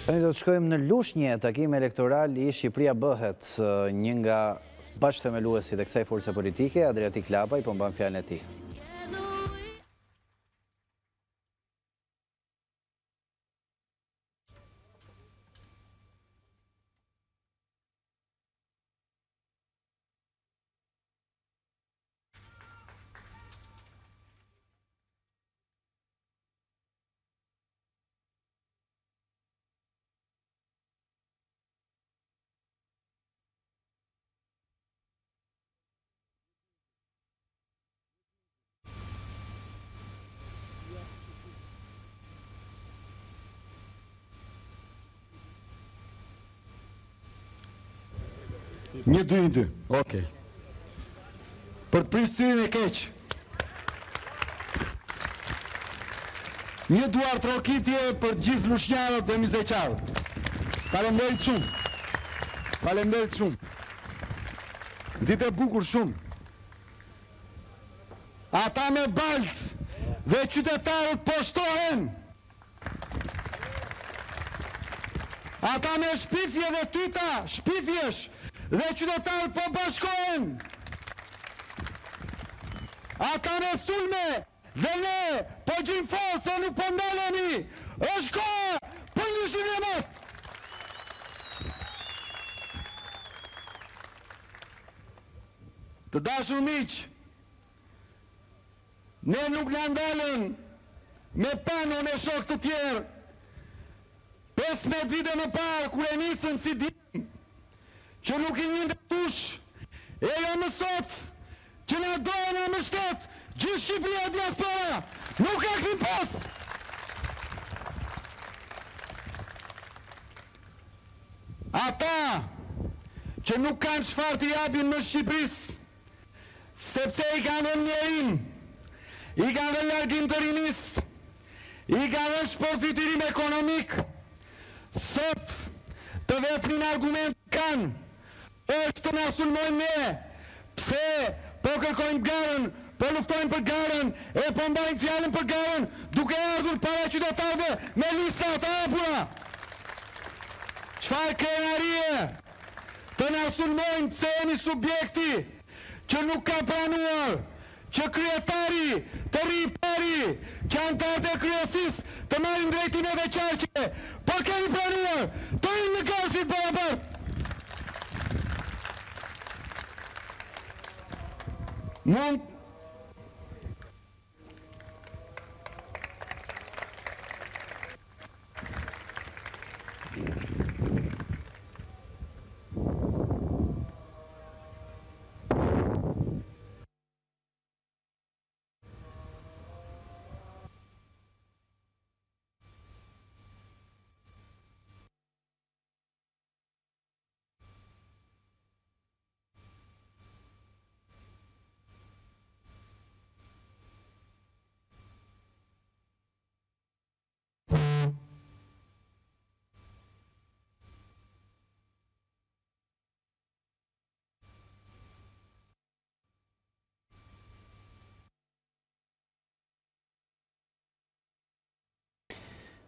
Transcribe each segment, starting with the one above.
Tani do të shkojmë në Lushnje, takim elektoral i Shqipëria Bëhet, një nga bashkëthemeluesit e kësaj force politike, Adriatik Lapaj, po mban fjalën e tij. Një, dy, një, dy. Okej. Për të prishë syrin e keq. Një duartrokitje për të gjithë lushnjarët dhe myzeqarët. Faleminderit shumë. Faleminderit shumë. Ditë e bukur shumë. Ata me baltë dhe qytetarët po shtohen. Ata me shpifje dhe tyta shpifjesh dhe qytetarët po bashkohen. Ata me sulme dhe ne po gjejmë forcë e nuk po ndalemi. Është koha për ndryshimin e madh. Të dashur miq, ne nuk na ndalën me Panon e shokë të tjerë. 15 vite më parë kur e nisëm si djem që nuk i njihte kush, e jo më sot që na do e na mbështet gjithë Shqipëria e diaspora, nuk ka kthim pas! Ata që nuk kanë çfarë t'i japin më Shqipërisë, sepse i kanë dhënë mjerim, i kanë dhënë largim të rinisë, i kanë dhënë shpërfytyrim ekonomik, sot të vetmin argument që kanë është të na sulmojnë ne, pse po kërkojmë garën, po luftojmë për garën e po mbajmë fjalën për garën duke ardhur para qytetarëve me lista të hapura. Çfarë krenarie të na sulmojnë pse jemi subjekti që nuk ka pranuar që kryetari të rrijë i pari, që anëtarët e kryesisë të marrin drejtimet e qarqeve, por kemi pranuar të hyjmë në garë si të barabartë. Mund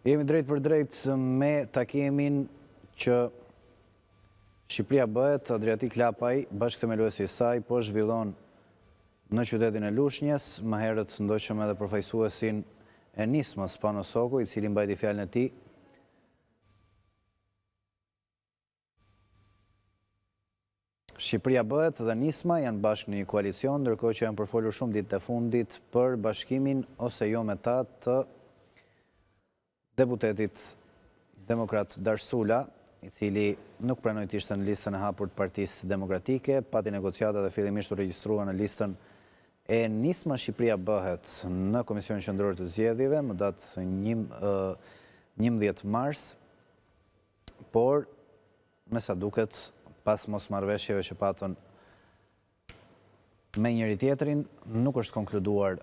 Jemi drejtpërdrejt me takimin që Shqipëria bëhet, Adriatik Lapaj, bashkëthemeluesi i saj, po zhvillon në qytetin e Lushnjes, më herët ndoqëm edhe përfaqësuesin e Nismës, Pano Soko, i cili mbajti fjalën e tij. Shqipëria bëhet dhe Nisma janë bashkë në një koalicion, ndërkohë që janë përfolur shumë ditët e fundit për bashkimin ose jo me ta të deputetit demokrat Dash Sula, i cili nuk pranoi të ishte në listën e hapur të Partisë Demokratike, pati negociata dhe fillimisht u regjistrua në listën e Nisma Shqipëria bëhet në Komisionin Qendror të Zgjedhjeve më datë 11 mars, por me sa duket, pas mosmarrëveshjeve që patën me njëri-tjetrin, nuk është konkluduar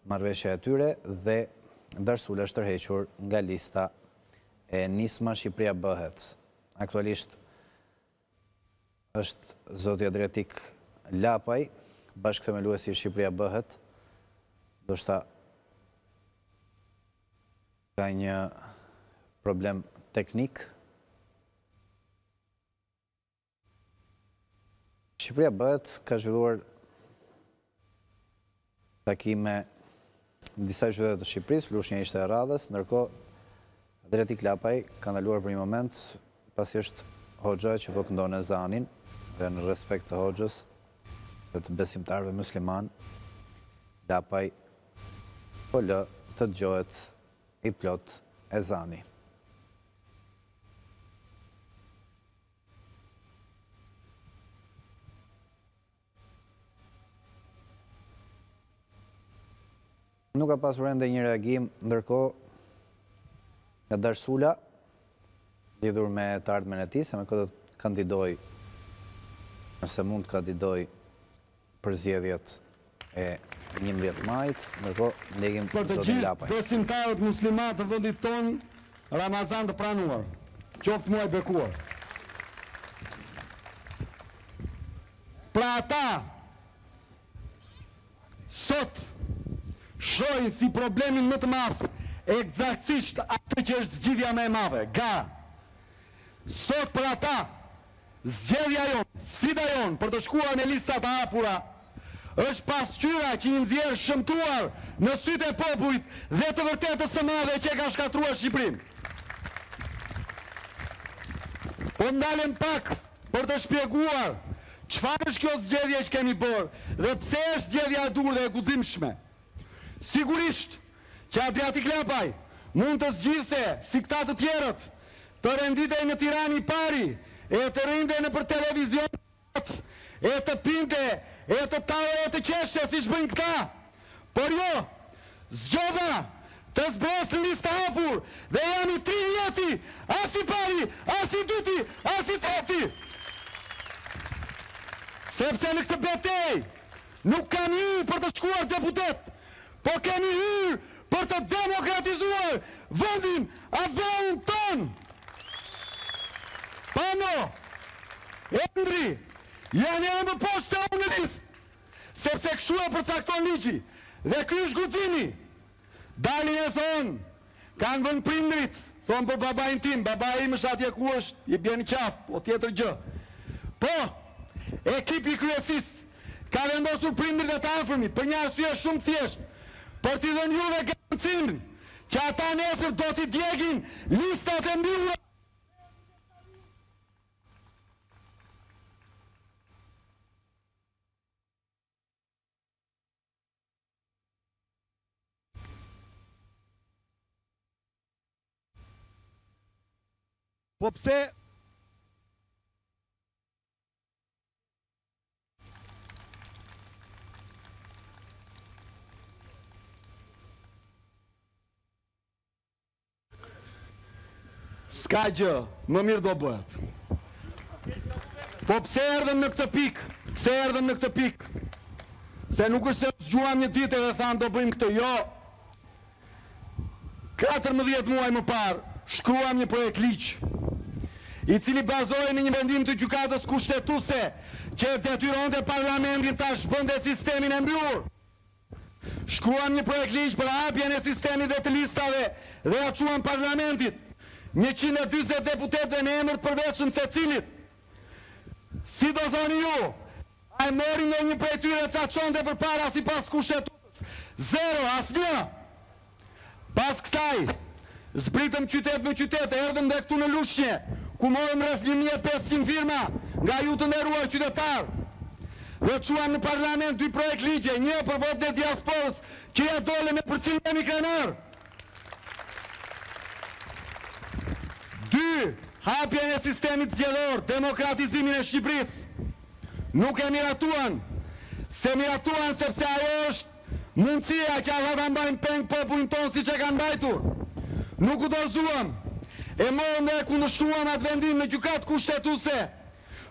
marrëveshja e tyre dhe Dash Sula është tërhequr nga lista e Nisma Shqipëria Bëhet. Aktualisht është zoti Adriatik Lapaj, bashkëthemeluesi i Shqipëria Bëhet, ndoshta ka një problem. teknik. Shqipëria bëhet ka zhvilluar takime në disa qytete të Shqipërisë, Lushnja ishte e radhës, ndërkohë Adriatik Lapaj ka ndaluar për një moment pasi është hoxha që po këndon ezanin dhe në respekt të hoxhës dhe të besimtarëve muslimanë, Lapaj po lë të dëgjohet i plotë ezani. Nuk ka pasur ende një reagim ndërkohë nga Dash Sula lidhur me të ardhmen e tij, se me kë do të kandidojë, nëse mund të kandidojë për zgjedhjet e 11 majit, ndërkohë ndjekim Për të zotin gjithë Lapaj. besimtarët muslimanë të vendit tonë, Ramazan të pranuar. Qoftë muaj i bekuar. Pra ata sot shohin si problemin më të madh ekzaktësisht atë që është zgjidhja më e madhe, gara. Sot për ata Zgjedhja jonë, sfida jonë për të shkuar me lista të hapura, është pasqyra që i nxjerr shëmtuar në sytë e popullit dhe të vërtetës së madhe që e ka shkatërruar Shqipërinë. Po ndalem pak për të shpjeguar çfarë është kjo zgjedhje që kemi bërë dhe pse është zgjedhja e duhur dhe e guximshme. Sigurisht që Adriatik Lapaj mund të zgjidhte si këta të tjerët, të renditej në Tiranë i pari e të rrinte nëpër televizion e të pinte e të tallej e të qeshte siç bëjnë këta. Por jo, zgjodha të zbres në listë të hapur dhe jam i tridhjeti, as i pari, as i dyti, as i treti. Sepse në këtë betejë Nuk kam hyrë për të shkuar deputet, po kemi hyrë për të demokratizuar vendin, atdheun tonë! Pano, Endri, janë edhe më poshtë se unë në listë, sepse kështu e përcakton ligji dhe ky është guximi. Dalin e thonë, kanë vënë prindërit, thonë për babain tim, babai im është atje ku është, i bie në qafë, po tjetër gjë. Po, ekipi i kryesisë ka vendosur prindërit e të afërmit për një arsye shumë të thjeshtë, për t'i dhënë juve garancinë që ata nesër do t'i djegin listat e mbyllura. Po pse S'ka gjë, më mirë do bëhet. Po pse erdhëm në këtë pikë? Pse erdhëm në këtë pikë? Se nuk është se u zgjuam një ditë edhe thamë do bëjmë këtë, jo. 14 muaj më parë shkruam një projektligj i cili bazohej në një vendim të Gjykatës Kushtetuese që e detyronte parlamentin ta zhbënte sistemin e mbyllur. Shkruam një projektligj për hapjen e sistemit dhe të listave dhe ia çuam parlamentit, 140 deputetëve në emër të përveçëm secilit. Si do thoni ju, a e mori ndonjë prej tyre ça çonte përpara sipas Kushtetutës? Zero, asnjë! Pas kësaj, zbritëm qytet më qytet, erdhëm dhe këtu në Lushnje, ku morëm rreth 1500 firma nga ju të nderuar qytetarë. Dhe çuam në parlament dy projektligje, një për votën e diasporës, që ia dolëm e për të cilin jemi krenarë. Dy, hapjen e sistemit zgjedhor, demokratizimin e Shqipërisë. Nuk e miratuan, s'e miratuan sepse ajo është Mundësia që ata ta mbajnë peng popullin tonë siç e kanë mbajtur. Nuk u dorëzuam. E morëm dhe e kundërshtuam atë vendim në Gjykatë Kushtetuese.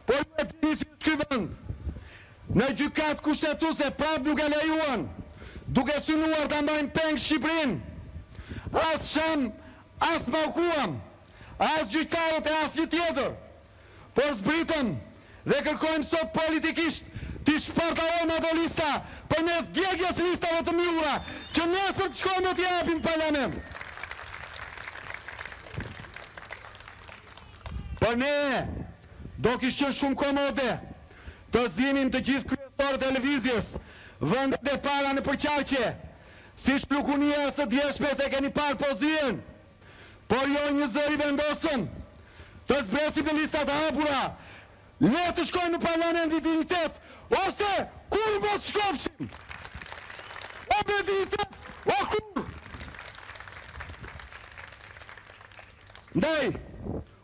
Por ju e dini si është ky vend. Në Gjykatë Kushtetuese prapë nuk e lejuan, duke synuar ta mbajnë peng Shqipërinë. As shamë, as mallkuam, as gjyqtarët e asnjë tjetër. Por zbritëm dhe kërkojmë sot politikisht t'i shpartallojmë ato lista përmes djegies së listave të mbyllura që nesër të shkojmë e t'i hapim në parlament. Për ne do kish qenë shumë komode të zinim të gjithë kryesorët e lëvizjes, vendet e para nëpër qarqe, siç lukunia e së djeshmes e keni parë po zihen, por jo njëzëri vendosëm të zbresim në lista të hapura, le të shkojmë në parlament me dinjitet, ose kurrë mos shkofshim! O me dinjitet, o kurrë! Ndaj,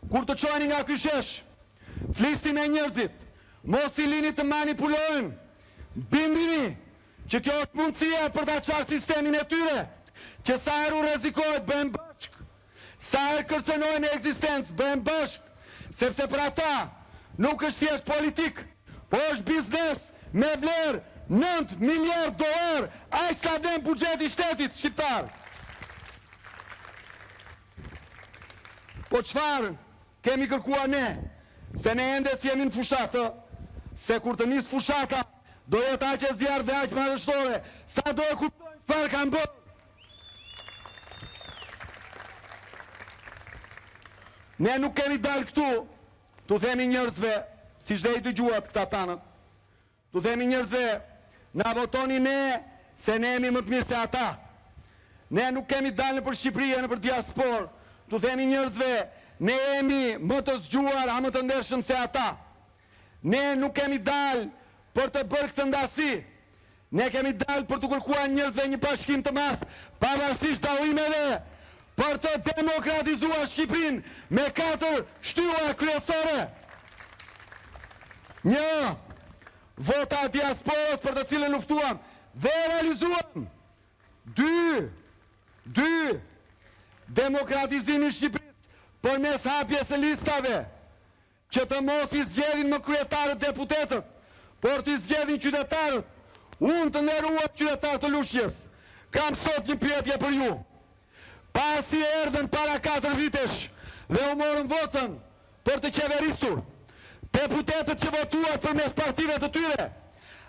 kur të çoheni nga ky shesh, flisni me njerëzit, mos i lini të manipulohen, bindini që kjo është mundësia për ta çarë sistemin e tyre, që sa herë u rrezikohet bëhen bashkë, sa herë kërcënohen në ekzistencë bëhen bashkë, sepse për ata nuk është thjesht politikë, por është biznes me vlerë 9 miliardë dollarë, aq sa vlen buxheti i shtetit shqiptar. Po çfarë kemi kërkuar ne? Se ne ende s'jemi në fushatë, se kur të nisë fushata do jetë aq e zjarrtë dhe aq madhështore, sa do e kuptojnë çfarë kanë bërë. Ne nuk kemi dalë këtu t'u themi njerëzve, siç dhe i dëgjuat këta tanët, T'u themi njerëzve, na votoni ne se ne jemi më të mirë se ata. Ne nuk kemi dalë nëpër Shqipëri e nëpër diasporë t'u themi njerëzve, ne jemi më të zgjuar a më të ndershëm se ata. Ne nuk kemi dalë për të bërë këtë ndasi. Ne kemi dalë për t'u kërkuar njerëzve një bashkim të madh, pavarësisht dallimeve, për të demokratizuar Shqipërinë me katër shtylla kryesore. Një, vota e diasporës për të cilën luftuam dhe e realizuam. Dy, dy, demokratizimi i Shqipërisë përmes hapjes së listave, që të mos i zgjedhin më kryetarët deputetët, por t'i zgjedhin qytetarët. Unë të nderuar qytetarë të Lushnjës, kam sot një pyetje për ju. Pasi erdhën para katër vitesh dhe u morën votën për të qeverisur, deputetët që votuat përmes partive të tyre,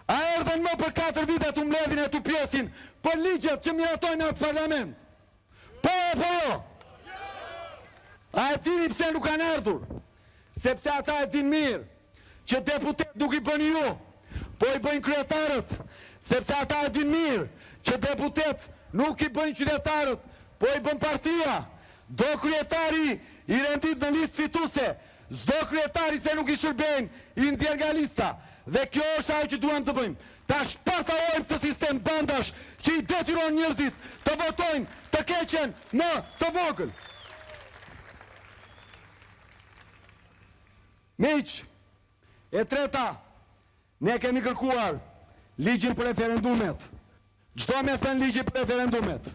a erdhën më për katër vite t'u mbledhin e t'u pyesin për ligjet që miratojnë në atë parlament? Po apo jo? A e dini pse nuk kanë ardhur? Sepse ata e dinë mirë që deputet nuk i bëni ju, po i bëjnë kryetarët, sepse ata e dinë mirë që deputet nuk i bëjnë qytetarët, po i bën partia. Do kryetari i rendit në listë fituese, s'do kryetari se nuk i shërbejnë, i nxjerr nga lista. Dhe kjo është ajo që duam të bëjmë. Ta shpartallojmë këtë sistem bandash që i detyron njerëzit të votojnë të keqen më të vogël. Miq, e treta, ne kemi kërkuar ligjin për referendumet. Ç'do me thënë ligji për referendumet?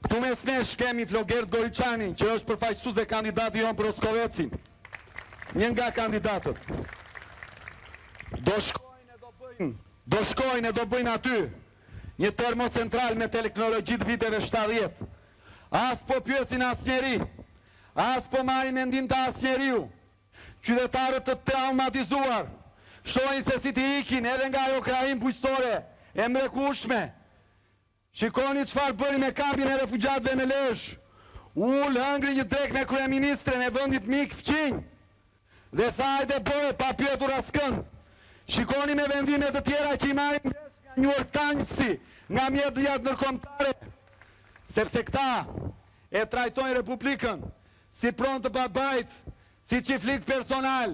Këtu mes nesh kemi Flogert Goriçanin, që është përfaqësues dhe kandidati jonë për Roskovecin. Një nga kandidatët. Do shkojnë e do bëjnë, do shkojnë e do bëjnë aty një termocentral me teknologji të viteve 70. As po pyesin asnjeri, as po marrin mendim të asnjeriu. Qytetarët të traumatizuar shohin se si t'i ikin edhe nga ajo krahinë bujqësore e mrekullueshme. Shikoni çfarë bëri me kampin e refugjatëve në Lezhë. U ul hëngri një drekë me kryeministren e vendit mik fqinj dhe tha hajde bëre pa pyetur askënd. Shikoni me vendime të tjera që i marrim vesh nga New York Times-i, nga mediat ndërkombëtare, sepse këta e trajtojnë Republikën Si pronë të babait, si çiflik personal,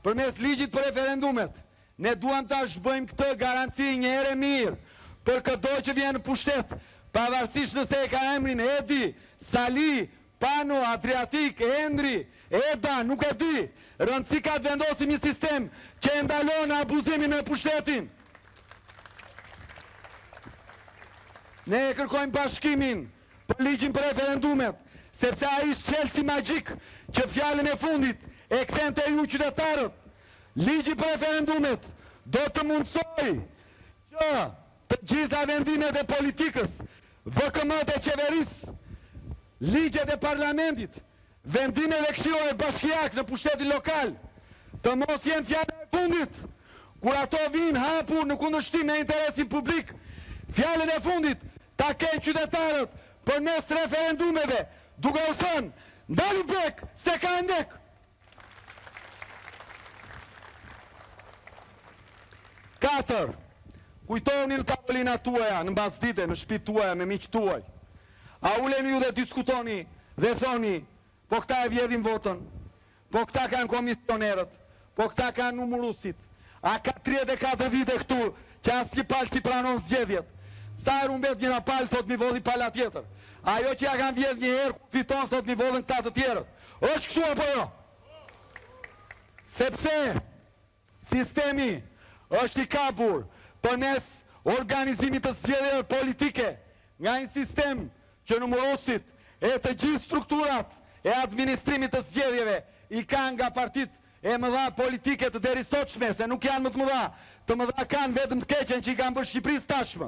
përmes ligjit për referendumet, ne duam ta zhbëjmë këtë garanci një herë e mirë për këdo që vjen në pushtet, pavarësisht nëse e ka emrin Edi, Sali, Pano, Adriatik, Endri, Eda, nuk e di, rëndësi ka të vendosim një sistem që e ndalon abuzimin me pushtetin. Ne e kërkojmë bashkimin për ligjin për referendumet, sepse ai është çelësi magjik që fjalën e fundit e kthen te ju qytetarët. Ligji për referendumet do të mundësojë që të gjitha vendimet e politikës, VKM-të e qeverisë, ligjet e parlamentit, Vendimet e këshillave bashkiakë në pushtetin lokal të mos jenë fjala e fundit, kur ato vijnë hapur në kundërshtim me interesin publik, fjalën e fundit ta kenë qytetarët përmes referendumeve, duke u thënë, ndalu bek, se ka hendek! 4. Kujtohuni në tavolinat tuaja, në mbasdite, në shtëpitë tuaja me miqtë tuaj. A uleni ju dhe diskutoni dhe thoni, po këta e vjedhin votën, po këta kanë komisionerët, po këta kanë numurusit. A ka 34 vite këtu që asnjë palë s'i pranon zgjedhjet. Sa herë humbet njëra palë, thotë m'i vodhi pala tjetër. Ajo që ja kanë vjedh një herë, kur fiton, thotë m'i vodhën këta të tjerët. Është kështu apo jo? Sepse Sistemi është i kapur përmes organizimit të zgjedhjeve politike nga një sistem që numuruesit e të gjithë strukturat e administrimit të zgjedhjeve i kanë nga partitë e mëdha politike të derisotshme, se nuk janë më të mëdha, të mëdha kanë vetëm të keqen që i kanë bërë Shqipërisë tashmë.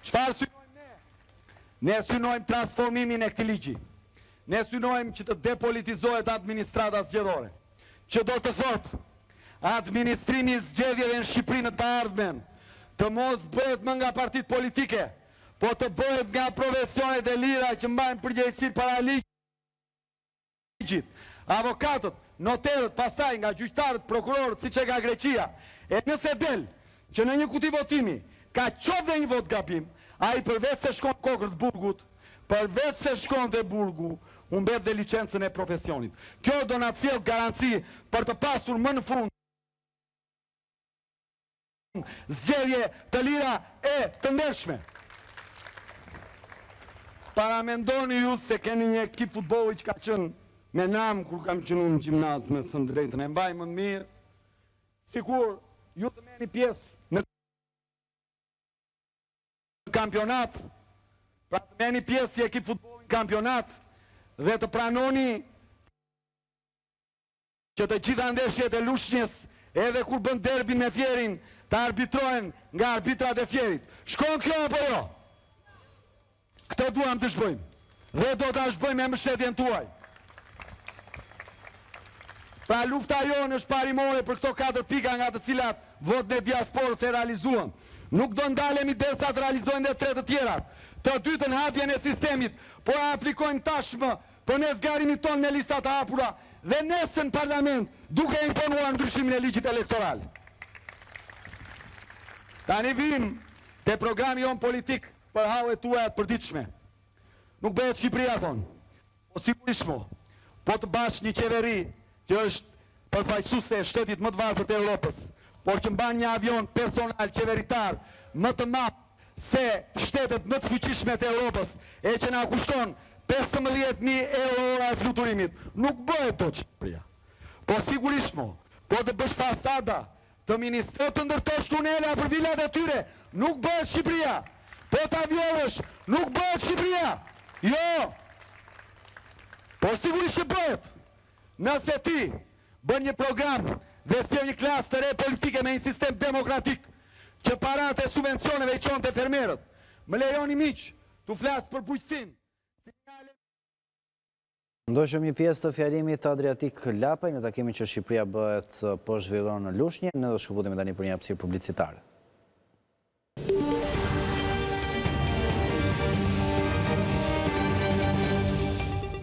Çfarë synojmë ne? Ne synojmë transformimin e këtij ligji. Ne synojmë që të depolitizohet administrata zgjedhore, që do të thotë administrimi i zgjedhjeve në Shqipëri në të ardhmen të mos bëhet më nga partitë politike, po të bëhet nga profesionet e lira që mbajnë përgjegjësi para ligjit. ligjit, avokatët, noterët, pastaj nga gjyqtarët, prokurorët, siç e ka Greqia. E nëse del që në një kuti votimi ka qoftë dhe një votë gabim, ai përveç se shkon në kokërr të burgut, përveç se shkon te burgu, humbet dhe licencën e profesionit. Kjo do na sjellë garanci për të pasur më në fund Zgjedhje të lira e të ndershme. Paramendoni ju se keni një ekip futbolli që ka qenë me nam kur kam qenë unë në gjimnaz, me thënë të drejtën, e mbaj mend mirë, sikur ju të merrni pjesë në kampionat, pra të merrni pjesë si ekip futbolli në kampionat dhe të pranoni Që të gjitha ndeshjet e Lushnjes, edhe kur bën derbin me Fierin, të arbitrohen nga arbitrat e Fierit. Shkon kjo apo jo? Këtë duam të zhbëjmë. Dhe do ta zhbëjmë me mbështetjen tuaj. Pra lufta jonë është parimore për këto katër pika nga të cilat votën e diasporës e realizuam. Nuk do ndalemi derisa të realizojmë dhe tre të tjerat. Të dytën hapjen e sistemit po e aplikojmë tashmë Përmes garimit tonë me lista të hapura dhe nesër në parlament duke imponuar ndryshimin e ligjit elektoral. Tani vijmë te programi jonë politik për hallet tuaja të përditshme. Nuk bëhet Shqipëria thonë. Po sigurisht mo. Po të bash një qeveri që është përfaqësuese e shtetit më të varfër të Europës, por që mban një avion personal qeveritar më të madh se shtetet më të fuqishme të Europës e që na kushton 15.000 euro ora e fluturimit, nuk bëhet dot Shqipëria. Po sigurisht mo, po të bësh fasada të ministrave të ndërtosh tunela për vilat e tyre, nuk bëhet Shqipëria. Po ta vjedhësh, nuk bëhet Shqipëria. Jo. Por sigurisht që bëhet. Nëse ti bën një program dhe sjell një klasë të re politike me një sistem demokratik që paratë e subvencioneve i çon te fermerët. Më lejoni miq, t'u flas për bujqësinë, si një element. Ndoqëm një pjesë të fjalimit të Adriatik Lapaj në takimin që Shqipëria bëhet po zhvillon në Lushnje, ne do të shkëputemi tani për një hapësirë publicitare.